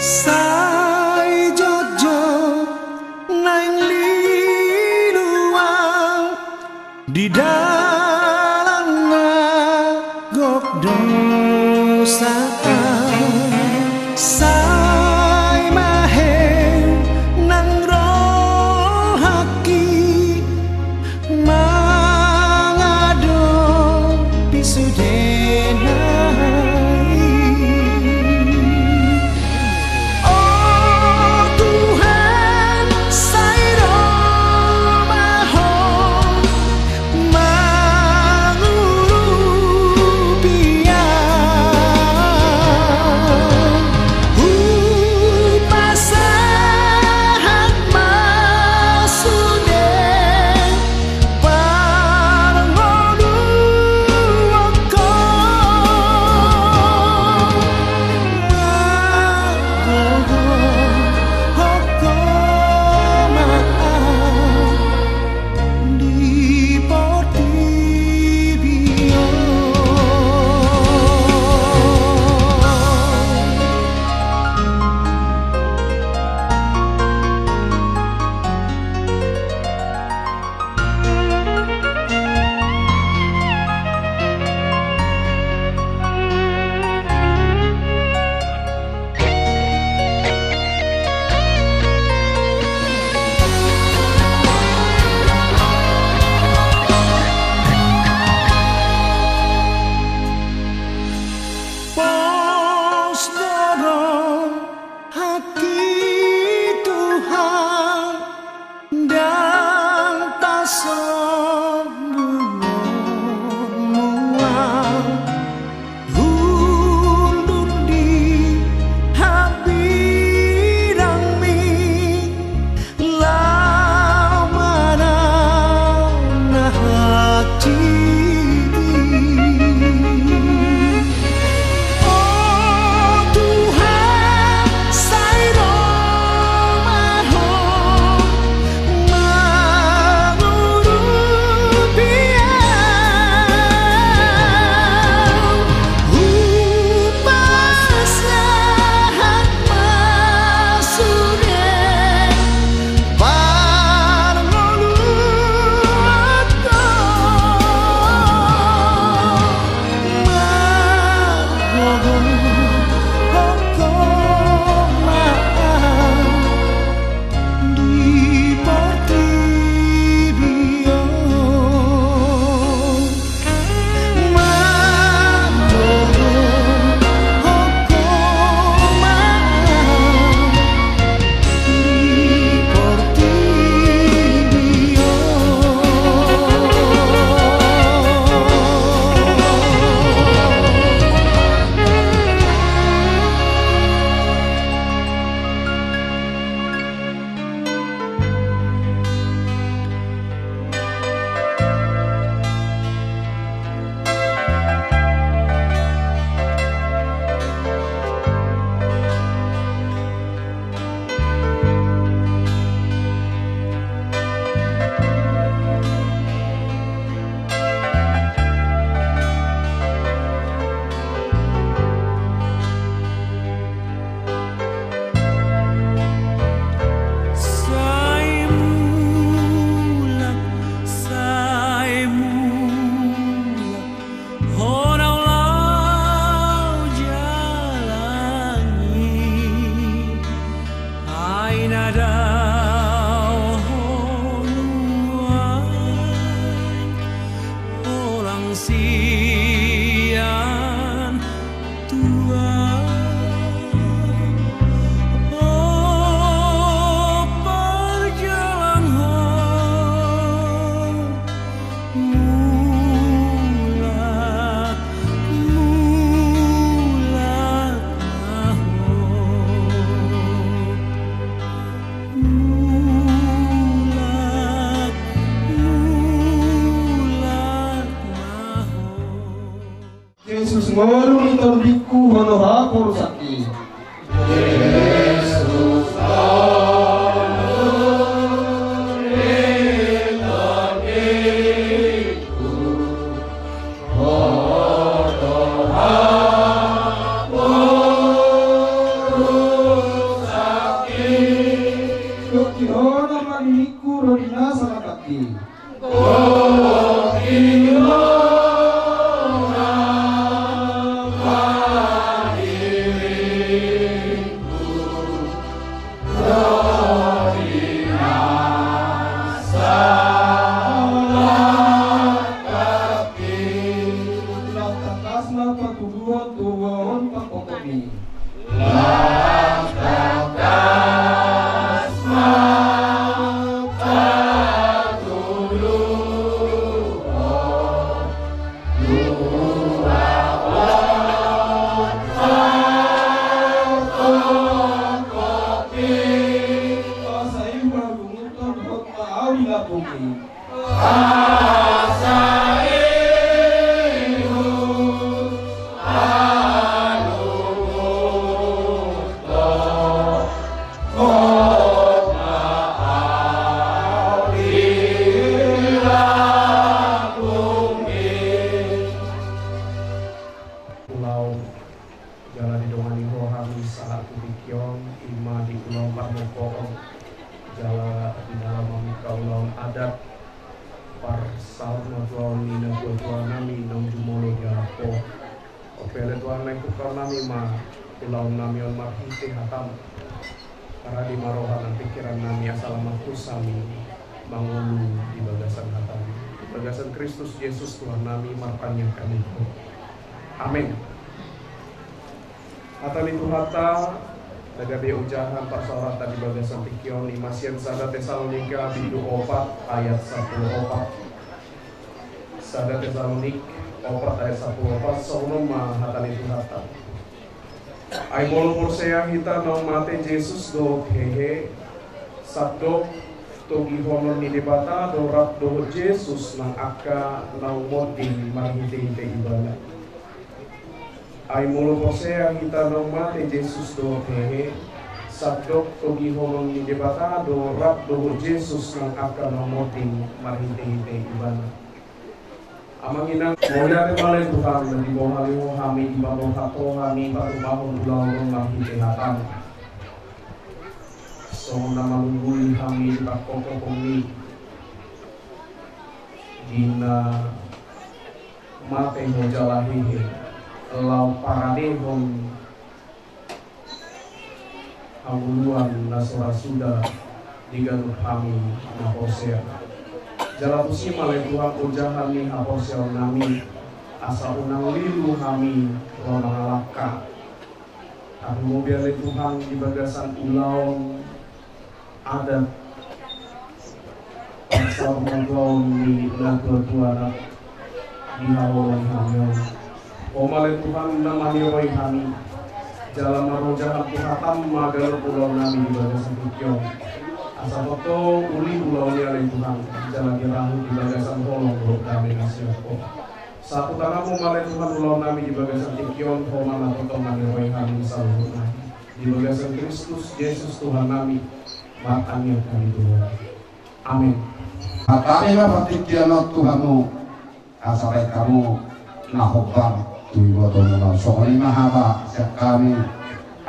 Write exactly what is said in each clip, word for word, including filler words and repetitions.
Sai jotjot naeng lilu au di dalan na gok dosa au. Sai mahe nang rohangki mangadopi sude nai. O Tuhan, sai ro ma Ho mangurupi au. Tingki on, ima di ulaon parmompoon jala di na lam mamungka ulaon adat parsaurmatuaon ni natuatua nami naung jumolo di halak ho. Ope ale Tuhan, naeng tungkaon nami ma ulaon nami on marhite hataM. Parade ma roha nang pingkiran nami asa lam marhusami mangolu di bagasan hataM. Di bagasan Kristus Jesus Tuhan nami martangiang hami tu Ho. Amen. Hata ni Tuhanta na gabe ojahan parsaoranta di bagasan tingki on, ima sian sada Tesalonika bindu opat ayat sampulu opat. Sada Tesalonik opat ayat sampulu opat, songon on ma hata ni Tuhanta. Ai molo porsea hita naung mate Jesus dohot hehe, sandok togihonon ni Debata do rap dohot Jesus nang angka naung monding marhitehite Ibana. Ai molo porsea hita naung mate Jesus dohot hehe, sandok togihonon ni Debata do rap dohot Jesus nang angka naung monding marhitehite Ibana. Amang inang, mauliate ma ale Tuhan, na dibohal Ho hami, dipaborhat Ho hami patupahon ulaon on marhite hataM. Songon na manungguli hami di pangkophopon i, di na mate Ho jala hehe, laho paradehon hangoluan na so ra suda di ganup hami na porsea. Jala tusi ma ale Tuhan ojahan ni haporseaon nami, asa unang lilu hami ro mangalangka. Tarlumobi ale Tuhan di bagasan ulaon adat parsaurmatuaon ni natuatuana di haholongan hami on. Ho ma ale Tuhan na maniroi hami jala marojahan tu hataM ma ganup ulaon nami di bagasan tingki on. Asa tongtong uli ulaon i ale Tuhan jala dirahut di bagasan holong dohot dame na sian Ho. Sahat tu tanganMu ma ale Tuhan ulaon nami di bagasan tingki on, Ho ma na tongtong maniroi hami saluhutna. Di bagasan Kristus Jesus Tuhan nami martangiang hami tu Ho. Amen. Hatami ma partingkian on tu hamu, asa baen hamu na hombar tu ibotomuna. Songon i ma hata sian hami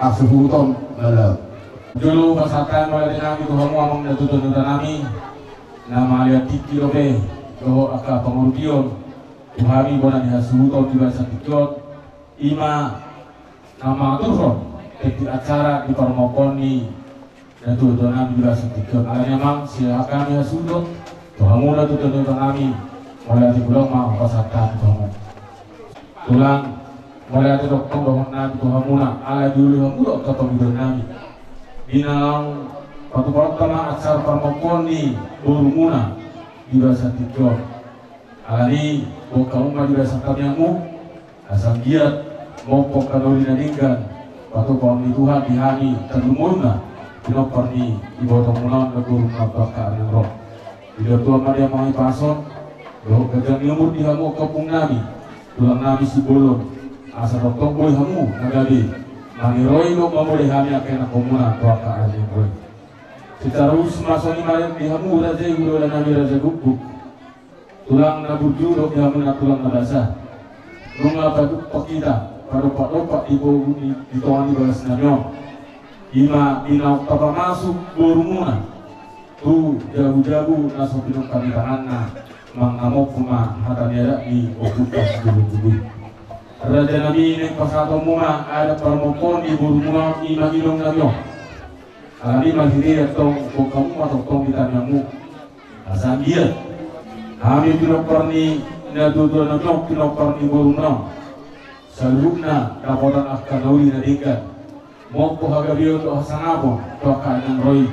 hasuhuton, mauliate. Jolo pasahat hami mauliate nami tu hamu amang datu datu nami, na mangalean tingki dope dohot angka pangurupion tu hami bona ni hasuhuton di bagasan tingki on, ima na mangaturhon tingki acara di parmompoon ni natuatua nami di bagasan tingki on. Alani i amang, sian hami hasuhuton tu hamu natuatua nami, mauliate godang ma pasahat hami tu hamu. Tulang, mauliate tongtong dohonon nami tu hamuna ala dioloi hamu do angka pangidoan nami. Di na laho patupaonta ma acara parmompoon ni borumuna di bagasan tingki on. Alani i, boan hamu ma di bagasan tangiangmu, asa anggiat mompo angka na uli na denggan patupaon ni Tuhan di hami tarlumobi na pinompar ni ibotomuna on dohot borumuna on tu angka ari na ro. Didok Tuhan ma di hamu hahipason dohot ganjang ni umur di hamu angka ompung nami, tulang nami Simbolon, asa tongtong boi hamu na gabe maniroi dohot mamolei hami angka ianakhonmuna tu angka ari na ro. Secara khusus ma songon i ma di hamu raja i, hulahula nami Raja Gukguk, tulang na burju dohot di hamu na tulang na basa. Nunga pajumpang hita padompak-dompak di pogu ni, di tonga ni bagas nami on. Ima di naung tapamasuk borumuna tu jabu-jabu na so pinungka ni tanganna, manang na mompo ma hata ni adat ni ompunta sibubutubu i. Raja nami, naeng pasahatonmu ma adat parmompoon ni borumuna on, ima inong nami on. Alani i marhite i antong, boan hamu ma tongtong di tangiangmu. Asa anggiat hami pinompar ni natuatua nami on, pinompar ni borumuna on, saluhutna dapotan angka na uli na denggan, mompo hagabeon dohot hasangapon tu angka ari na ro i.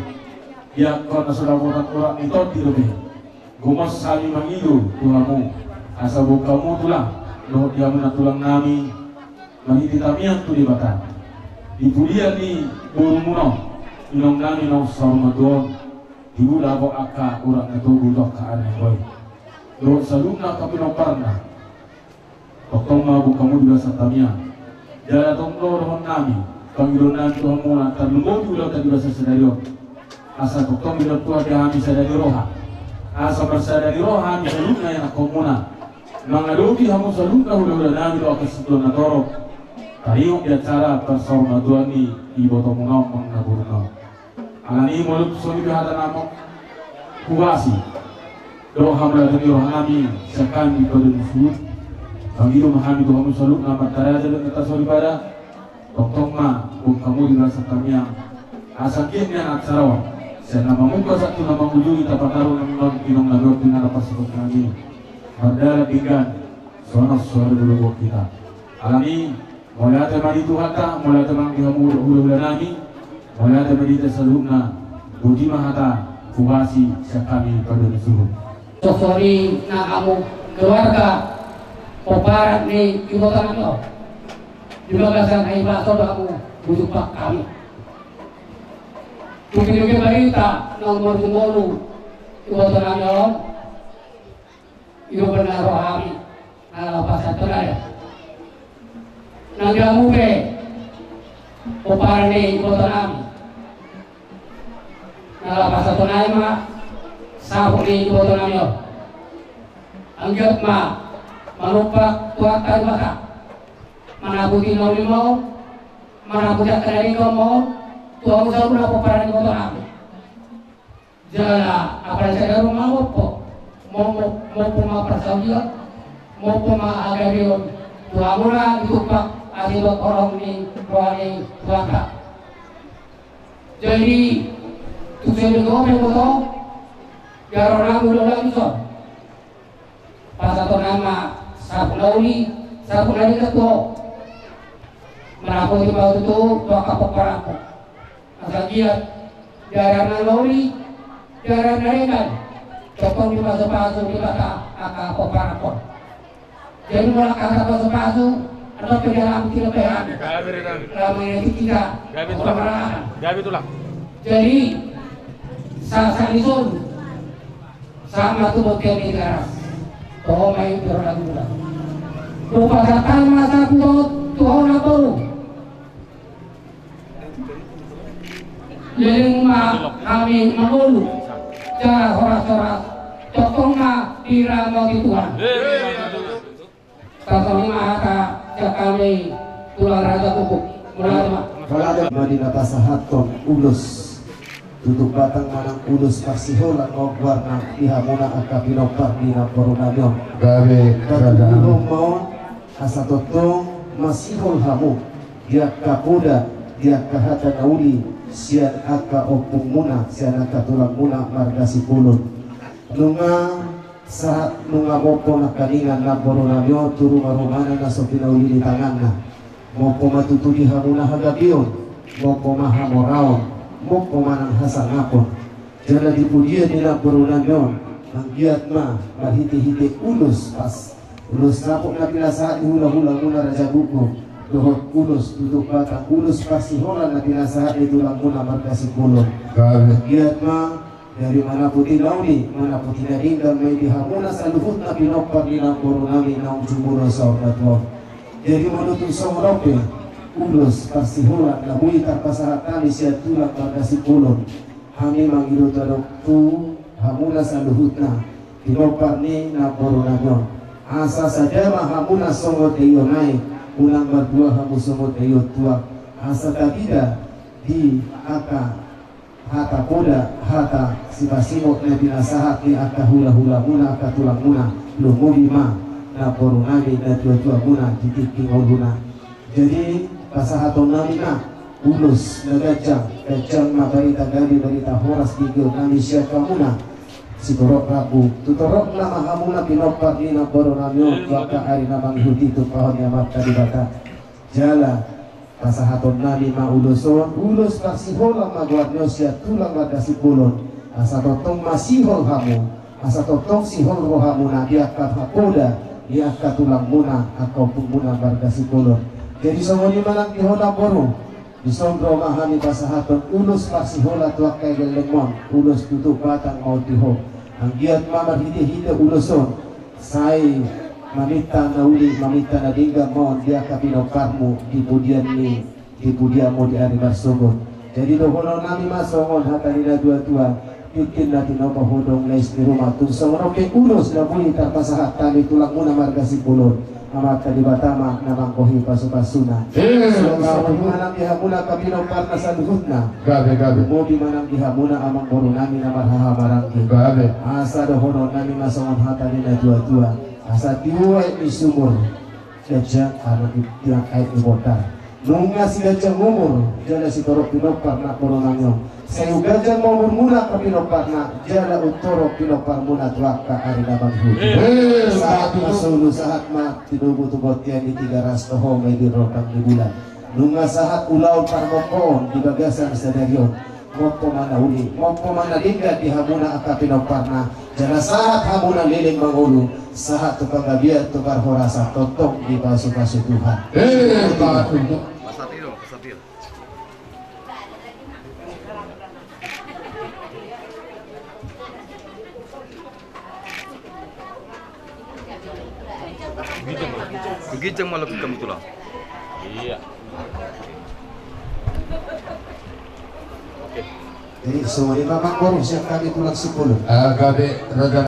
Di angka na so dapotan urat ni tondi dope, gomos hami mangido tu hamu, asa boan hamu tulang dohot di hamu na tulang nami, marhite tangiang tu Debata, di pudian ni borumuna on, inong nami naung saur matua on, dibuat dapot angka urat na togu tu angka ari na ro i. Dohot saluhutna angka pinomparna, tongtong ma boan hamu di bagasan tangiang. Jala tong do dohonon nami, pangidoan nami tu hamuna, tarlumobi ulaonta di bagasan sadari on, asa tongtong didok Tuhan di hami sada ni roha, asa marsada ni roha hami saluhutna ianakhonmuna, mangadopi hamu saluhutna hulahula nami dohot angka situan na torop. Taringot di acara parsaurmatuaon ni ibotomuna on, amang na boruna on. Alani i molo tung songon i pe hata na mangkubasi dohot hamauliateon ni rohanami sian hami paduahon ni suhut, mangido ma hami tu hamu saluhutna martaraja dohot martasoripada. Tongtong ma boan hamu di bagasan tangiang, asa anggiat nian acara on, sian na mamungka sahat tu na mangujungi, tapataru nang inong na gabe inganan parsatongkinanami, mardalan denggan sonang so halomoan hita. Alani i, mauliate ma di Tuhanta, mauliate ma di hamu hulahulanami, mauliate ma di hita saluhutna. Boti ma hata hubasi sian hami paduahon ni suhut. Sosori na hamu keluarga pomparan ni ibotonami on, di bagasan hahipason do hamu hutumpak hami. Tung didok barita naung marujung ngolu ibotonami on, i do umbahen na ro hami na laho pasahathon adat. Nang di hamu pe pomparan ni ibotonami, na laho pasahathon adat ma saput ni ibotonami on. Anggiat ma manumpak Tuhanta Debata manaputi na uli ma on, manaputi angka na denggan ma on tu hamu saluhutna pomparan ni ibotonami. Jala apala sada rumah mompo, mompo, mompo ma parsaulian, mompo ma hagabeon tu hamuna ditumpak asa dibahen holong ni roha ni Tuhanta. Jadi tung songon i do pe, iboto, di ari on, molo lagi son pasahaton ma saput na uli, saput na denggan tu ho. Manaputi ma tutu tu angka pomparanmu. Asa anggiat di ari na uli, di ari na denggan, tongtong dipasupasu Debata angka pomparanmon. Jadi molo angka hata pasupasu, adong pe di dalam tiga P H. Ramai nanti kita. Jadi sahat-sahat ni solu, sama tu bokeh ni garas. Toho ma i piro lagu ulang. Rupa satan masa kuot tu hona boru. Leleng ma hami mangolu, jala horas-horas tongtong ma diramoti Tuhan. Sasongon i ma hata sian hami tulang raja Kuku. Mauliate ma. Mauliate ma di na pasahathon ulos tutup batang manang ulos parsiholan ma goarna di hamuna angka pinompar ni namborunami on. Gabe. Patuduhon ma on asa tongtong masihol hamu di angka poda, di angka hata na uli sian angka ompungmuna, sian angka tulangmuna marga Sipulun. Nunga sahat nunga mompo nangkaningan namborunami on tu rumarumana na so pinauli ni tanganna. Mompo ma tutu di hamuna hagabeon, mompo ma hamoraon, mompo ma nang hasangapon. Jala di pudian ni namborunami on, anggiat ma marhite-hite ulos pas, ulos saput na pinasahat ni hula-hulamuna raja Guguk, dohot ulos tutup batang, ulos parsiholan na pinasahat ni tulangmuna marga Sipulun. Anggiat ma Jadi manaputi na uli, manaputi na denggan ma i di hamuna saluhutna pinompar ni namborunami naung jumolo saur matua on. Jadi molo tung songon on pe ulos parsiholan na boi tarpasahat hami sian tulang marga Sipulun, hami mangido tadok tu hamuna saluhutna pinompar ni namborunami on, asa sada ma hamuna songon daion aek, unang mardua hamu songon daion tuak, asa tabida di angka hata poda, hata sipasimot na pinasahat ni angka hula-hulamuna, angka tulangmuna, lumobi ma namborunami natuatuamuna di tingki ngoluna. Jadi pasahatonnami ma ulos na ganjang, ganjang ma barita gabe, barita horas di angka nami sian hamuna sitorop rambu. Tu torop nama hamuna pinompar ni namborunami on tu angka ari na mangihut i, tumpahon ni Amanta Debata. Jala pasahatonnami ma ulos on, ulos parsiholan ma goarna on sian tulang marga Sipulun, asa tongtong masihol hamu, asa tongtong sihol rohamuna di angka hapoda ni angka tulangmuna, angka ompungmuna marga Sipulun. Jadi songon i ma nang di ho namboru, dison ro ma hami pasahathon ulos parsiholan tu angka gellengmon, ulos tutup batang ma on di ho. Anggiat ma marhite-hite ulos on sai maminta na uli, maminta na denggan ma on di angka pinomparmu di pudian ni, di pudianmu di ari marsogot. Jadi dohononnami ma songon hata ni natuatua: Tingtin na tinopa, hodong na isi ni ruma. Tung songon on pe ulos na boi tarpasahat hami tulangmuna marga Sipulun, Amanta Debata ma na manggohi pasupasuna. Eh, sumobi ma nang di hamuna angka pinomparna saluhutna. Gabe, gabe. Sumobi ma nang di hamuna amangboru nami na marhaha maranggi. Gabe. Asa dohonon nami ma songon hata ni natuatua: Asa tiup aek ni sumur, ganjang aek ni, tiup aek ni bondar. Nunga siganjang umur jala sitorop pinompar na boru nami on, sai umganjang ma umurmuna angka pinomparna, jala umtorop pinomparmuna tu angka ari na mangihut. Eh, sahat ma solu, sahat ma tinubu tu bontean ni Tigaras, toho ma i di rondang ni bulan. Nunga sahat ulaon parmompoon di bagasan sadari on. Mompo ma na uli, mompo ma na denggan di hamuna angka pinomparna, jala sahat hamuna leleng mangolu, sahat tu panggabean, tu parhorasan, tongtong dipasupasu Tuhan. Eh, pasu. Ginjang ma lobi kami tulang. Iya. Oke. Jadi, so, ini Bapak Boru, siap kami tulang sepuluh. Ah, gabe, raja.